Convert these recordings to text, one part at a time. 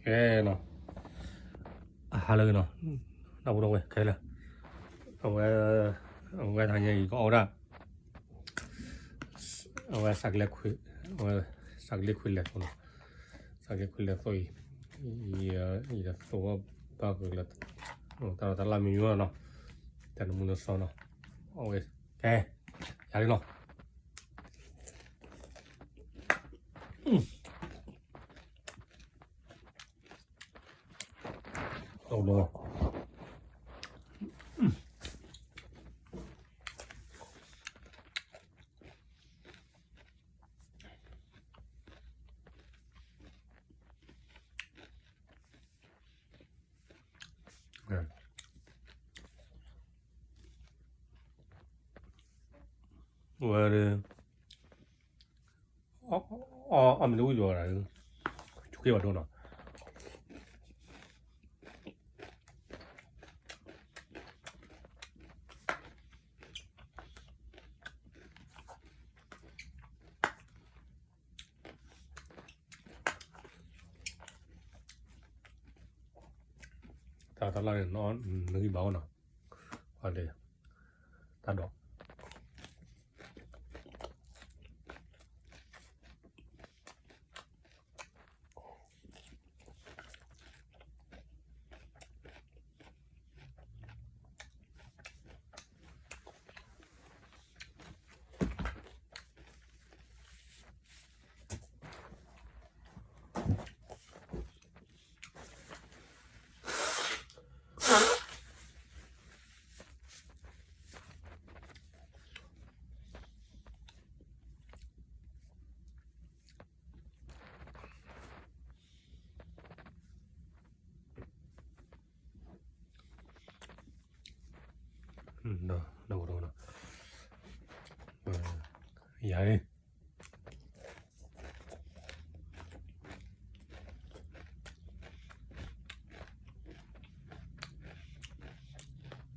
ကဲနီၤ, အဟါလၢအဂ့ၤနီၤ, ဒီပုၢ်ဒီဝဲၢ်ခဲလၢာ်, အဝဲ, အဝဲတဟါညါအံၤကအီၣ်ဝဲဒၣ်, အဝဲစးကလ့ခွံ, အဝဲစးကလ့ခွံလဲၤသိးနီၤ, စးကလ့ခွံလဲၤသိးအံၤ, ယသိးဘၣ်ဂ့ၤလၢ, တၢ်ဒီးတၢ်လၢမံၤမံၤနီၤ, တၢ်နမူနစီနီၤ, အဝဲ, ကဲ, ယၤလံနီၤ. ဝဲ, အီၣ်မ့ၢ်တဝံၣ်ဒီး, ဆူၣ်က့ၤဘၣ်ဒိနီၤ. တၢ်တလၢ်န့ၣ် နဂံၢ်ဘါအိၣ်နီၤ, တၢ်ဒီး ဒီး, ဒီး, ယၤ, အ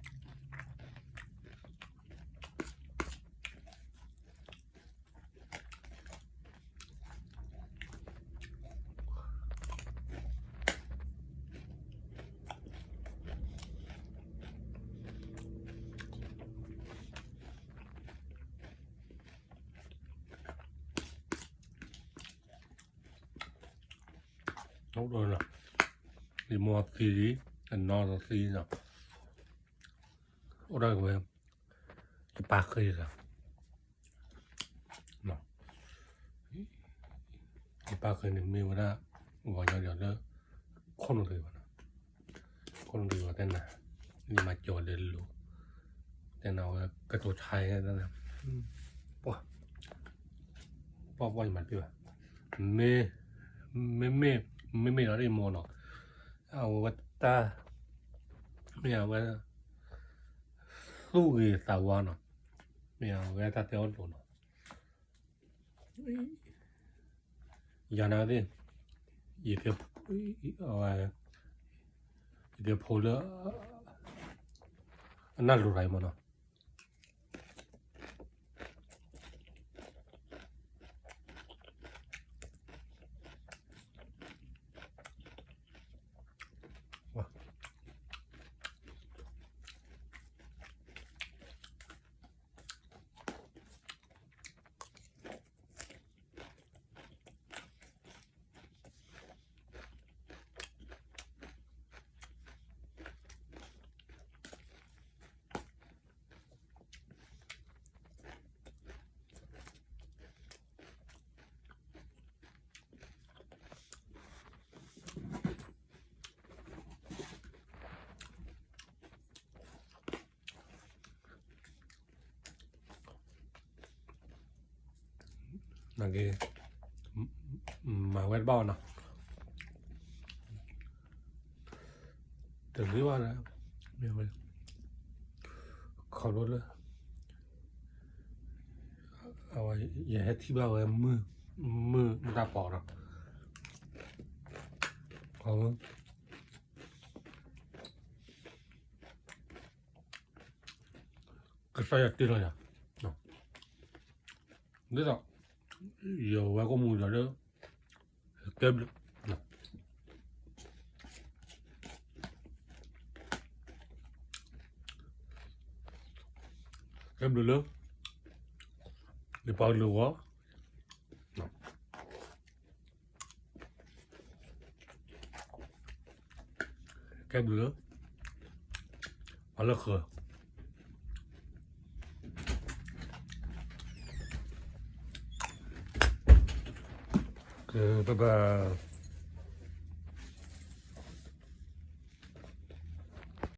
ိၣ်ဒီး, ယမိၢ်သံလံ, အနီၢ်သံနီၤ, အိၣ်ဒၣ်က့ၤဝဲ, ယပၢ်ဃ့တဂၤ ယပၢ်ဃ့န့ၣ်မ့ၢ်ဝဲဒၣ်, ဝၤညီဒီး, ခိၣ်နူာ်တဂ့ၤဘၣ်နီၤ, ခိၣ်နူာ်တဂ့ၤဘၣ်တဲနၤ, ယမၤကၠီၤဒီးလိၤ, တဲနၤဝဲကတိၤဆါယဲ, ပှၤ, ပှၤပှၤယမၤတပ့ၢ်ဘၣ်, မ့မ့ၢ်, မ့မ့ၢ်ဒီးဒ်မိၢ်နီၤ, အဝဲတၢ်, မ့ၢ်အဝဲ သူၣ်ဂ့ၤသးဝါနီၤ, မ့ၢ်အဝဲတၢ်တဲအီၤဒိၣ်နီၤ, ယၤန့ၣ်သ့ၣ်, ယ, ယကဲဖိလၢ အနၢ်လိၤတဂၤအံၤမ့ၢ်နီၤ. နက့ၤ, မၤဝဲတဘၣ်အီၤနီၤ, တဂ့ၤဘၣ်ဒီး, မ့ၢ်ဝဲ, ခီဖျိလၢ ယဟဲထံၣ်ဘၣ်ဝဲမုၢ်, မုၢ်မတၤပီၤဒီး, ကစၢ်ယွၤတ့လီၤယၤ, ဒ်သိး, ယဝဲကိးမူဒီးလၢ, ကဲဘျုး, ကဲဘျုးလၢ ယပှၤကလုာ်အဂီၢ်, ကဲဘျုးလၢ ပှၤလၢဃၢၤ, ကဲ bye bye.